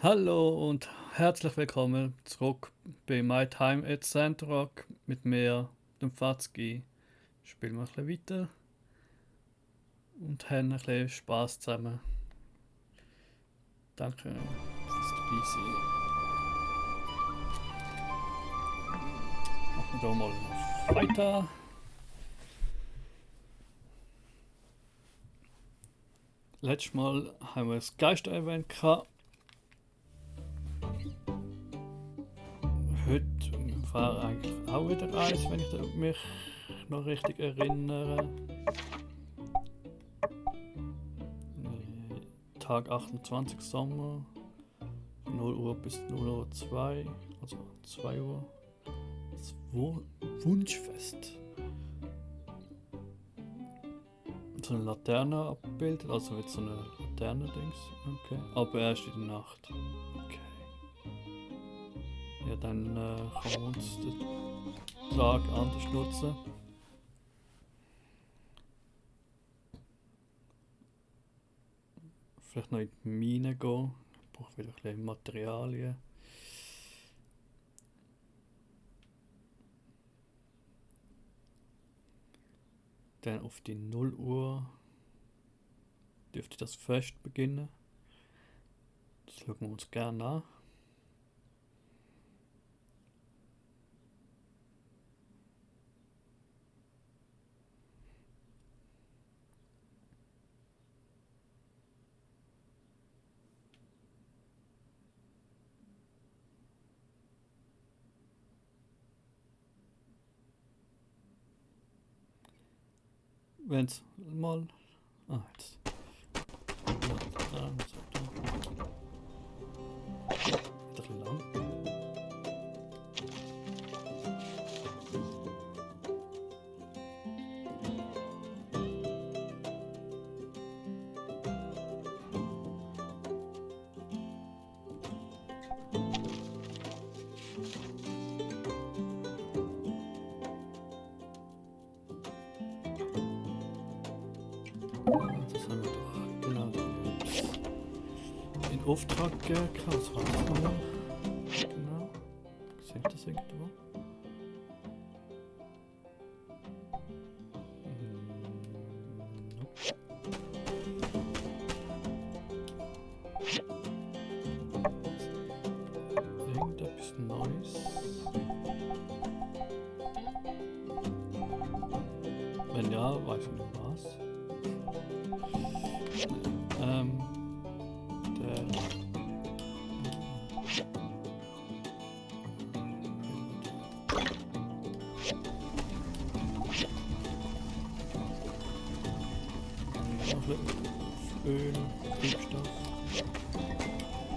Hallo und herzlich willkommen zurück bei My Time at Sandrock mit mir, dem Fatzki. Spielen wir ein bisschen weiter und haben ein bisschen Spaß zusammen. Danke fürs dabei sein. Machen wir hier mal weiter. Letztes Mal haben wir das Geister-Event gehabt. Heute fahren eigentlich auch wieder eins, wenn ich mich noch richtig erinnere. Tag 28 Sommer, 0 Uhr bis 0 Uhr 2, also 2 Uhr. Das Wunschfest. So eine Laterne abbildet, also mit so einer Laterne-Dings. Okay. Aber erst in der Nacht. Okay. Ja, dann kann man uns den Tag anders nutzen. Vielleicht noch in die Mine gehen. Ich brauche wieder ein bisschen Materialien. Dann auf die 0 Uhr dürfte das Fest beginnen. Das schauen wir uns gerne an. Wenn es mal. Ah, jetzt. Ja, ein bisschen lang. Das haben wir doch genau in Auftrag gegeben. Was war das nochmal? Genau. Seht ihr das irgendwo? Nope. Irgendetwas Neues. Wenn ja, weiß ich nicht was. Der. Öl, Treibstoff,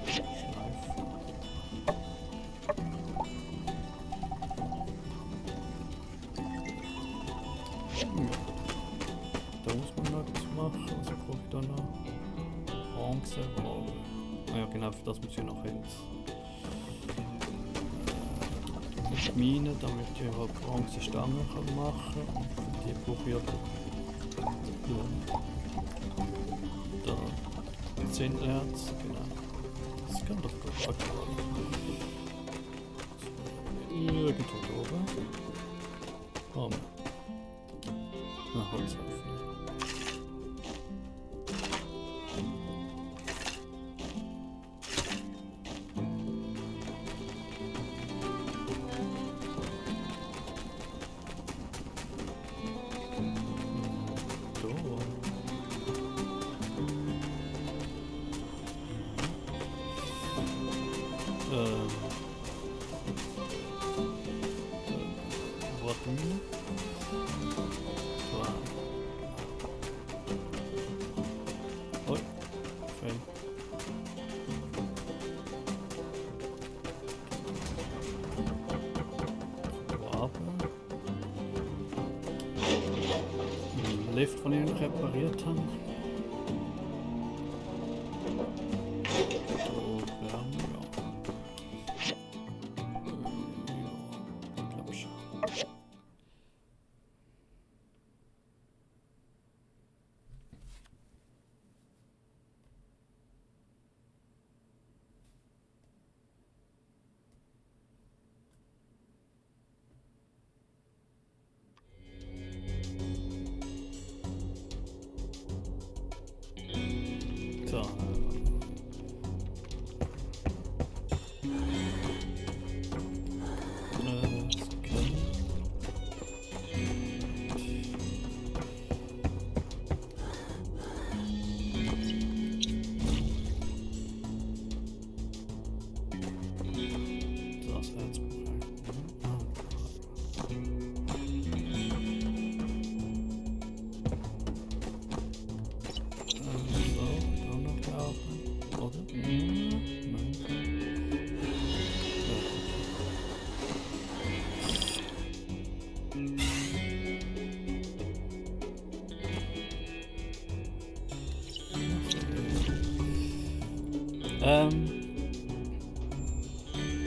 Schleif. Ja. Da muss man noch etwas machen. Was brauche ich da noch? Bronzerohr. Ah ja, genau, für das muss ich noch ins die Mine, damit ich halt Bronzestangen machen kann. Und für die brauche ich aber da Zinnerz, genau. Das kann doch gut aktuell. Irgendwo da oben. Oh, na, Holzhaufen. Wortmühle. Oi, fein. Waben. Ein Lift, von dem ich repariert habe.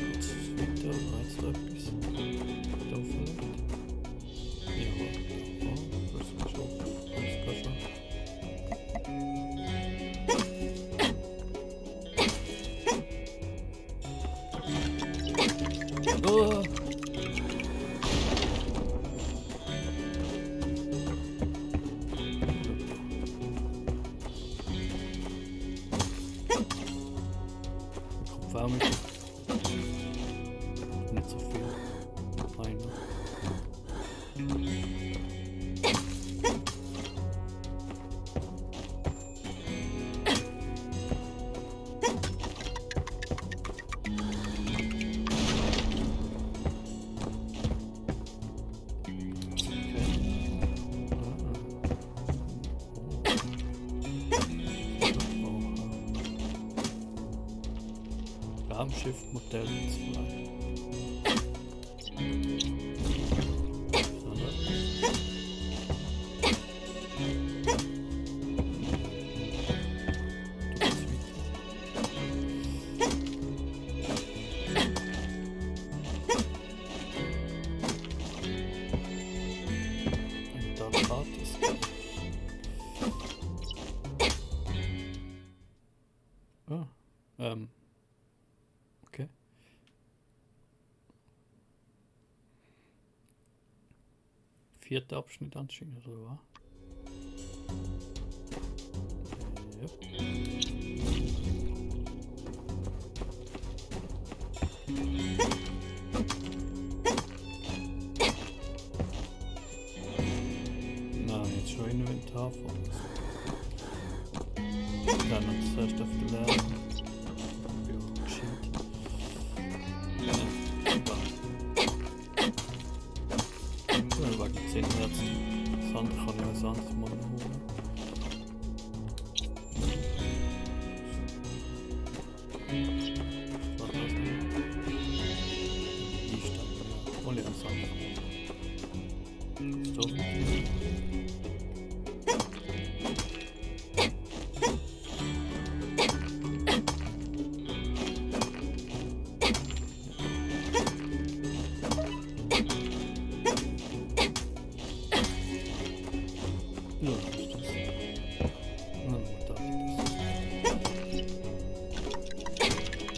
Kurz weiter, jetzt da etwas. Da vielleicht. Ja, das ist schon. Das kann schon. Oh! Kopfwärme. Nicht so viel. Einer. Raumschiff-Modell 2. Okay. Vierter Abschnitt anscheinend, oder was? Ja. Na, jetzt schon Inventar vor uns. Dann noch das erste auf der Lärm. Ja, shit. Ja, wegen 10 Herzen. Das andere kann ich als anderes Mal holen. Was das denn? Einsteigen, ja. Hol ich als anderes. So.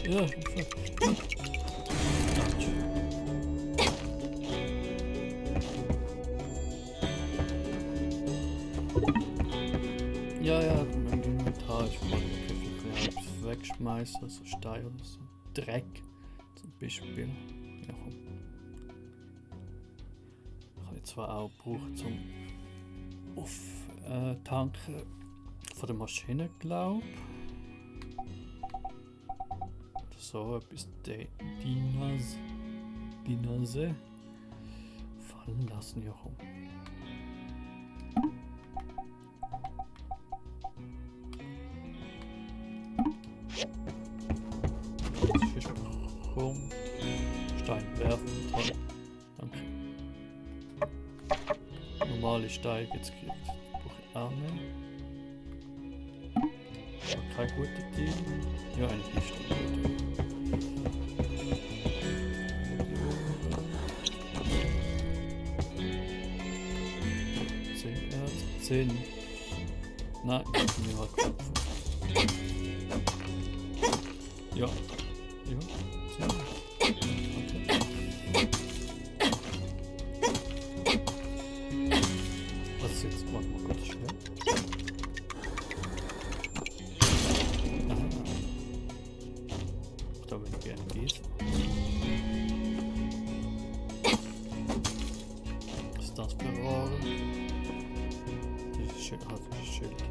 Ja, fuck. Ja, mein Inventar ist voll. Ich kann etwas wegschmeißen, so Stein oder so. Dreck zum Beispiel. Ja, komm. Kann ich zwar auch brauchen zum Tanken von der Maschine, glaube ich. So etwas die Nase fallen lassen, ja komm. Das ist rum. Stein werfen, toll. Danke. Normale Steine jetzt gekriegt. Brauche ich auch nicht. Aber kein guter Deal. Ja, eigentlich ist das gut. 10. Nein, ich bin mal Kopf. Ja. Ja. 10. Okay. Was ist jetzt? Warte mal kurz schnell. Da würde ich gerne gießen. Was ist das für Rohre? Das ist Schild.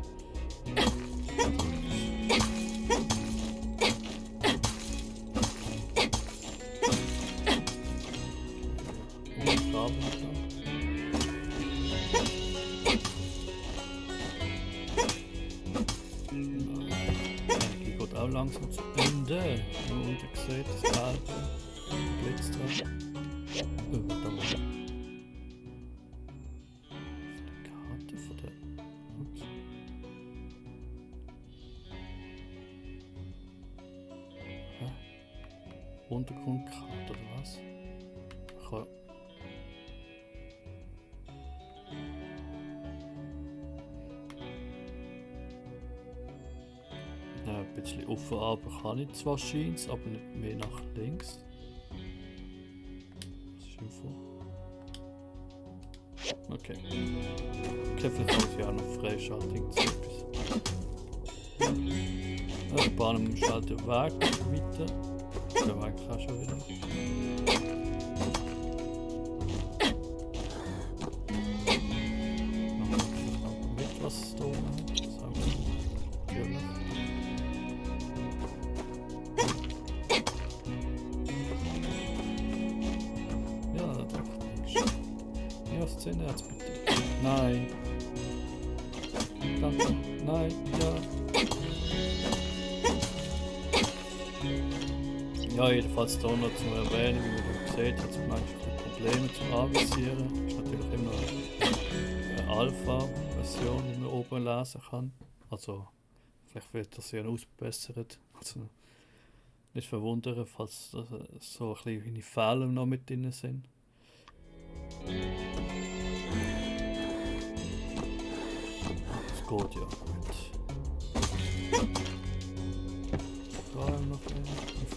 langsam zu Ende. Und ihr seht das Alter. Blitz dran. Da war die Karte von der... Ups. Hä? Untergrundkarte oder was? Ein bisschen offen, aber kann ich zwar scheint's, aber nicht mehr nach links. Was ist denn vor? Okay. Okay, vielleicht kann ich ja auch noch freischalten. Die Bahn schaltet den Weg weiter. Der Weg auch schon wieder. Mit was da oben hat. Herz bitte. Nein. Danke. Nein. Ja. Ja, jedenfalls da noch zu erwähnen, wie man seht, hat es manchmal Probleme zum Avisieren. Ist natürlich immer eine Alpha-Version, die man oben lesen kann. Also, vielleicht wird das ja ausgebessert. Also, nicht verwundern, falls so ein bisschen kleine Fehler noch mit drin sind. Das geht ja gut. Vor allem noch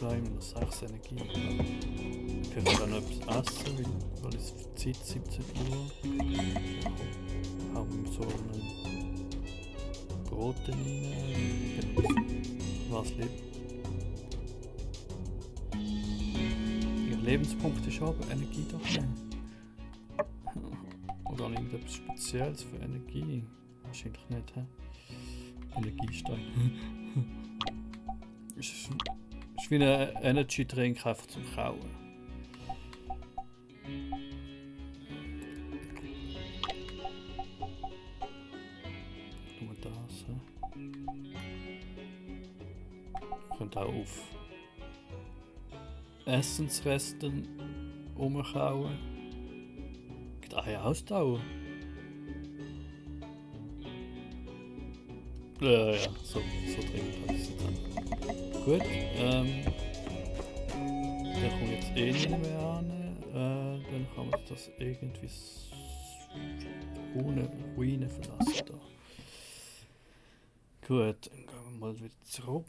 noch 6 Energie. Ich könnte dann noch etwas essen, weil es Zeit 17 Uhr. Haben so einen Brot rein, was lebt. Ihr Lebenspunkte ist aber Energie doch nicht. Oder irgendetwas Spezielles für Energie. Wahrscheinlich nicht, hä? Energiestein. Ist wie ein Energy Drink einfach zum Kauen. Nur das, hä? Ihr könnt auch auf Essensresten rumkauen. Gibt auch eine Ausdauer. Ja, so dringend hat es jetzt an. Gut, der kommt jetzt eh nicht mehr an. Dann kann man das irgendwie Ruine verlassen. Da. Gut, dann gehen wir mal wieder zurück.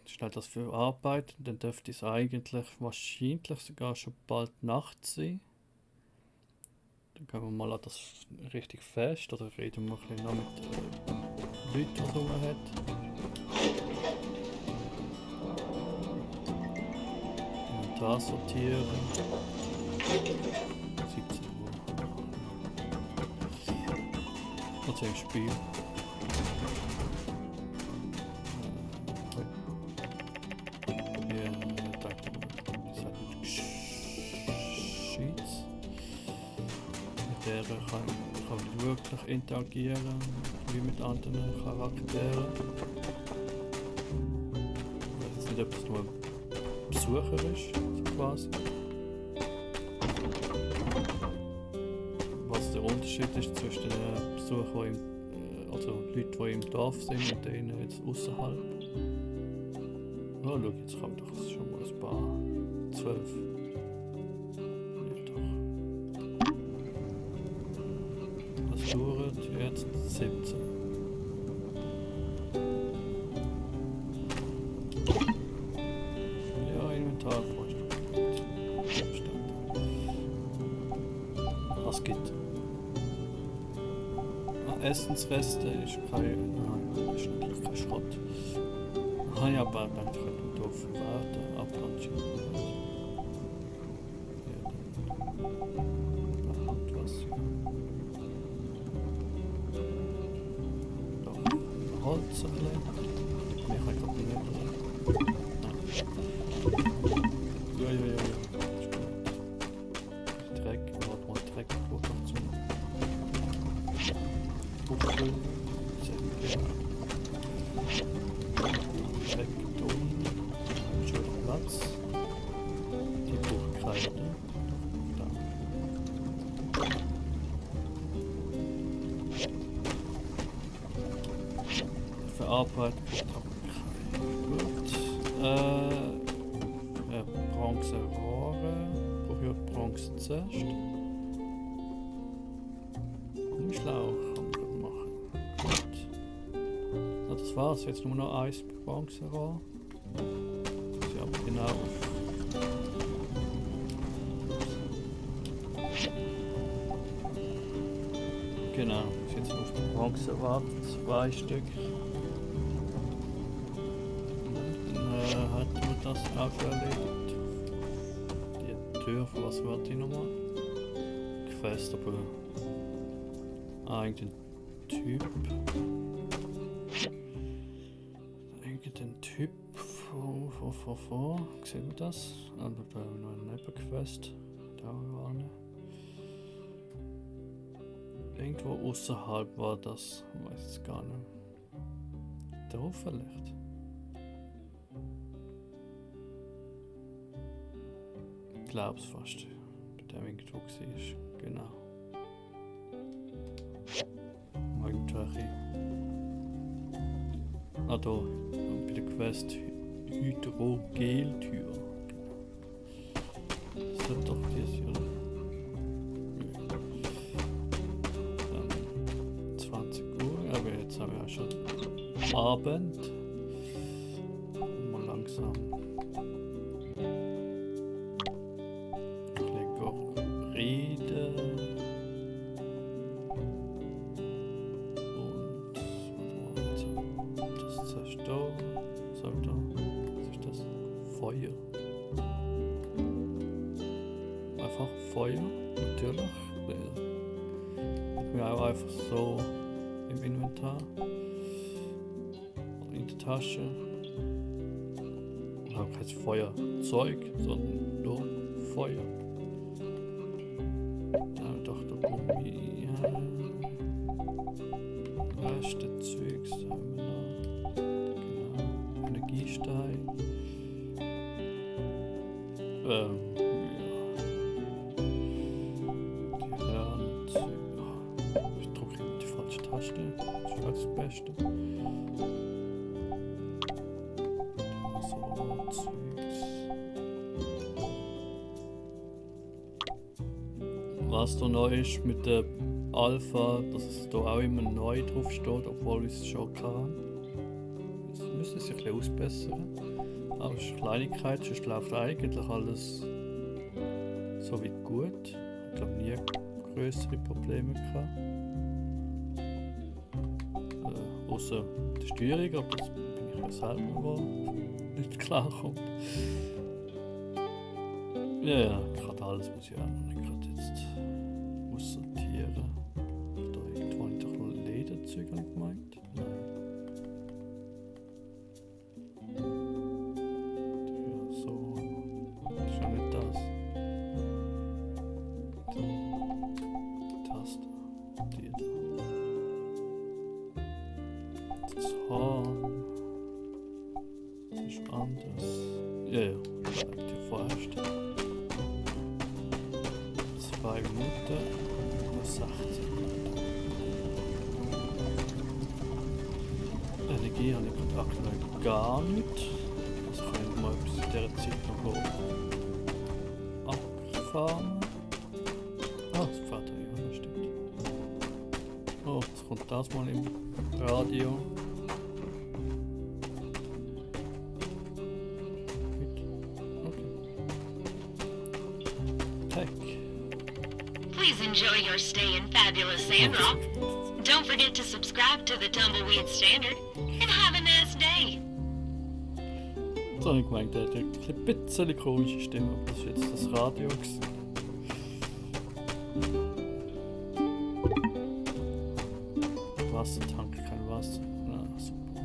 Schnell das verarbeiten, dann dürfte es eigentlich wahrscheinlich sogar schon bald Nacht sein. Dann gehen wir mal an das richtig fest, oder reden wir ein bisschen noch mit Leuten, die rum hat. Inventar sortieren. 17 Uhr. Was im Spiel? Kann nicht wirklich interagieren wie mit anderen Charakteren. Weil es nicht etwas nur ein Besucher ist, so quasi. Was der Unterschied ist zwischen den Besuchern, also Leuten, die im Dorf sind und denen jetzt außerhalb. Oh, schau, jetzt kommt doch schon mal ein paar 12. Dauert jetzt 17. Ja, Inventar was gibt? Essensreste ist kein. Nein, ist natürlich kein Schrott. Ja, aber dann können wir darauf warten, ablatschen. Holz ein bisschen. Mehr kann ich glaube nicht. Ja. Dreck, warte mal, Dreck, wo kommt zum Buckel. Dreck, tot. Platz. Die braucht keine. Da. Verarbeitet braucht aber keine. Gut. Bronzerohre. Brauche ich Bronze zuerst. Gummischlauch kann man machen. Gut. So, das war's. Jetzt nur noch ein Bronzerohr. Sie aber genau auf. Genau, jetzt auf die Bronze warten, 2 Stück. Dann hat man das auch schon erledigt. Die Tür, für was wird die nochmal? Gefäß, aber irgendein Typ. Irgendein Typ vor. Sehen wir das? Also da haben wir noch ein Nebenquest. Da war eine. Irgendwo außerhalb war das, ich weiß es gar nicht. Da vielleicht. Ich glaube es fast. Bei dem irgendwo war. Genau. Irgendwelche. Ah da, bei der Quest Hydrogeltür. Das wird doch die hier, oder? 20 Uhr, aber jetzt haben wir ja schon Abend. Mal langsam. Reden. Und das zerstören. Was ist das? Feuer. Einfach Feuer, natürlich. Hat mir auch einfach so im Inventar. In der Tasche. Und habe kein Feuerzeug, sondern nur Feuer. Doch der Gummi. Reste Zeugs haben wir noch. Genau. Energiestein. Ja. Die Hörner. Ich drücke immer die falsche Taste. Das ist das Beste. So, Zeugs. Was da neu ist mit der Alpha, dass es da auch immer neu drauf steht, obwohl ich es schon kann. Das müsste sich ein bisschen ausbessern. Aber es ist eine Kleinigkeit, sonst läuft eigentlich alles so weit gut. Ich glaube nie größere Probleme gehabt. Außer die Steuerung, aber das bin ich ja selber, wo nicht klarkommt. Ja, gerade alles muss ich auch noch nicht gerade jetzt aussortieren. Da irgendwo habe ich doch noch Lederzeug gemeint. Nein. Ja, so. Das ist ja nicht das. Die Taste. Die da. Das Horn. Das ist anders. Ja, ja. Die vorherrscht. 2 Minuten und 16. Energie habe ich gerade aktuell gar nicht. Also kann ich mal bis in dieser Zeit noch abfahren. Ah, das fährt ja, das stimmt. Oh, jetzt kommt das mal im Radio. Please enjoy your stay in fabulous Sandrock. Don't forget to subscribe to the Tumbleweed Standard and have a nice day. So habe ich gemeint, der hat ein bisschen komische Stimme, aber das ist jetzt das Radio gewesen. Wassertank, kein Wasser. Ah, super.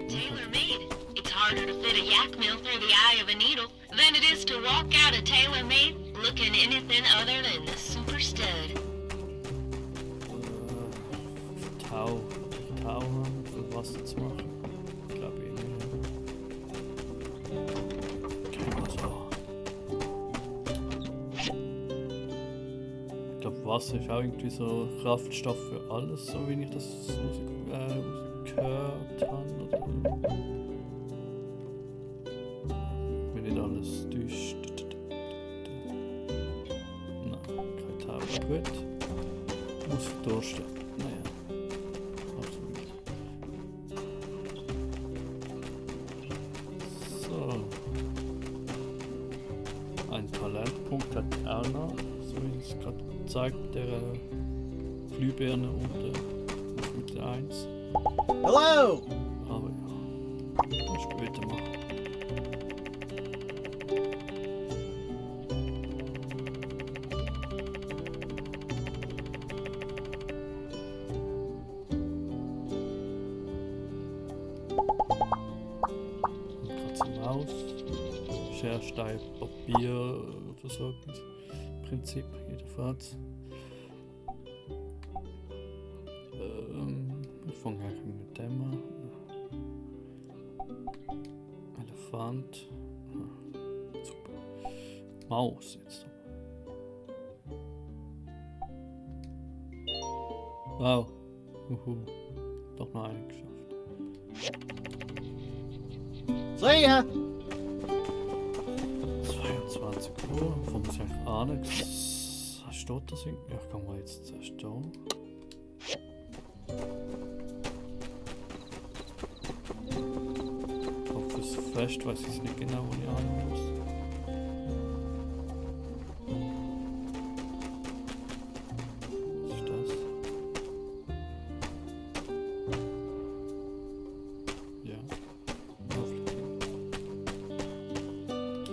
Tailor-made. It's harder to fit a yak mill through the eye of a needle than it is to walk out a tailor-made looking anything other than the super stud. Tau haben, für Wasser zu machen. Ich glaube nicht. Wasser ist auch irgendwie so Kraftstoff für alles, so wie ich das rausgehört habe. Oder wenn nicht alles täuscht. Nein, kein Tauber. Gut. Muss verdursten. Naja. Absolut. So. Ein Talentpunkt hat auch noch, so wie es gerade zeigt, der Glühbirne unter mit der 1. Hello! Aber ja, das später machen. Katze Maus, Scherstein, Papier oder so. Im Prinzip, jedenfalls. Ich fange eigentlich mit dem an. Elefant. Super. Maus jetzt. Wow. Doch noch einen geschafft. See ya! 22 Uhr. Wo muss ich eigentlich ahnen? Steht das irgendwie? Ja, ich kann mal jetzt zuerst da. Fürs Fest weiß ich nicht genau, wo ich hin muss. Was ist das? Ja. Das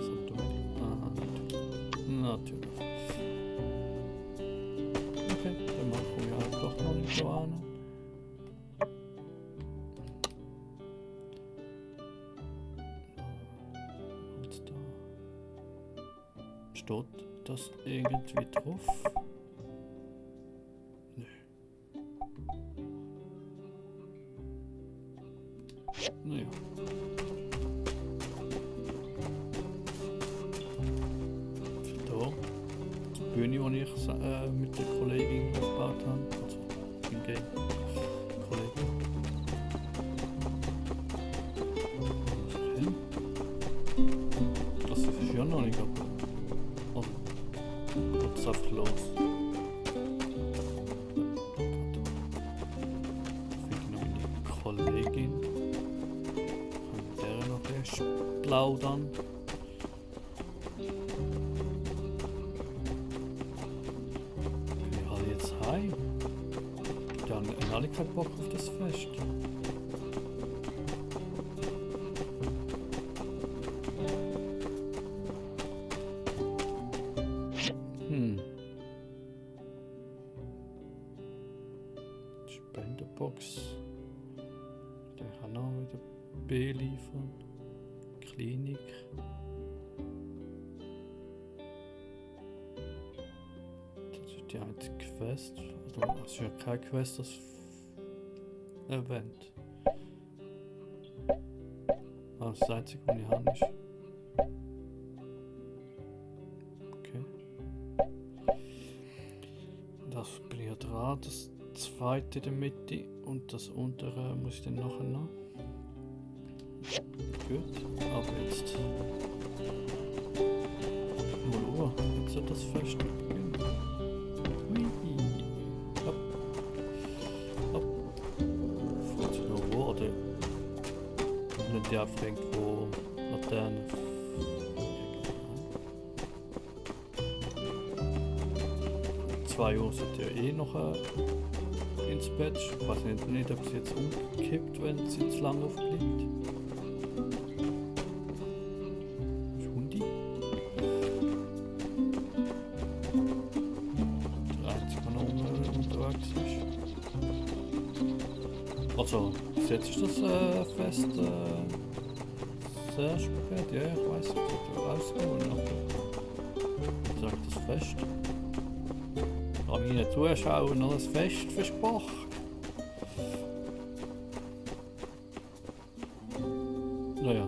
hat du. Aha, natürlich. Okay, dann machen wir halt doch noch nicht so an. Steht das irgendwie drauf? Nö. Naja. Da. Die Bühne, die ich mit der Kollegin aufgebaut habe. Also im Game. Kollegin. Das ist ja noch nicht kaputt. Geht's einfach los. Finde ich noch meine Kollegin. Kann mit der noch erst plaudern. Können wir alle jetzt heim? Die haben alle keinen Bock auf das Fest. Spenderbox. Der kann auch wieder beliefern. Klinik. Das ist die einzige Quest. Also, es ist ja keine Quest, das Event. Das einzige, was ich habe, ist. Okay. Das bin ich dran. Das zweite in der Mitte und das untere muss ich dann nachher noch. Gut, aber jetzt. 0 Uhr, jetzt soll das Fest beginnen. Hui. Hopp. Hopp. Falls ich noch wo, oder nicht die einfach irgendwo Laternen. 2 Uhr sind ja eh noch ins Bett. Ich weiß nicht, ob sie jetzt umkippt, wenn sie zu lange aufbleibt. Hundi. Der einzige, der noch unterwegs ist. Also, bis jetzt ist das Fest sehr spät. Ja, ich weiß, ich sollte rausgehen, aber ich sage das Fest. Meinen Zuschauern noch ein Fest versprochen. Naja.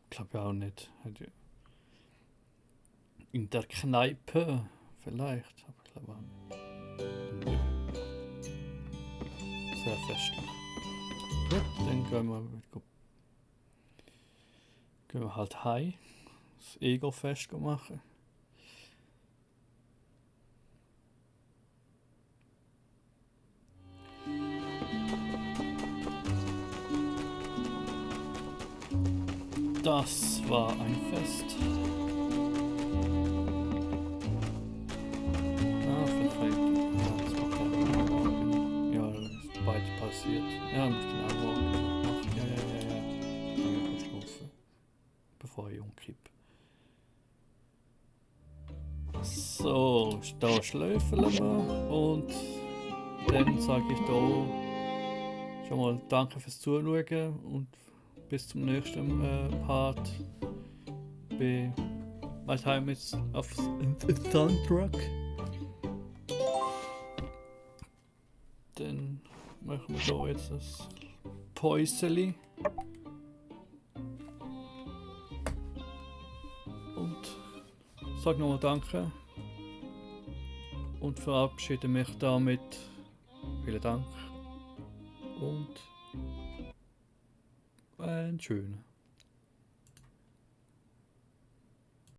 Ich glaube ja auch nicht. In der Kneipe vielleicht, aber ich glaube auch nicht. Ja. Sehr festlich. Gut, dann gehen wir halt heim. Das Ego-Fest machen. Das war ein Fest. Ja, das ist bald passiert. Ja, muss den auch machen. Ja. Kann ich schlafen, bevor ich umkippe. So, da schlöfeln wir und dann sage ich da schon mal danke fürs Zuschauen und bis zum nächsten Part bei My Time auf Soundtrack. Dann machen wir hier jetzt das Päuseli. Und sage nochmal Danke. Und verabschiede mich damit. Vielen Dank. Und einen schönen.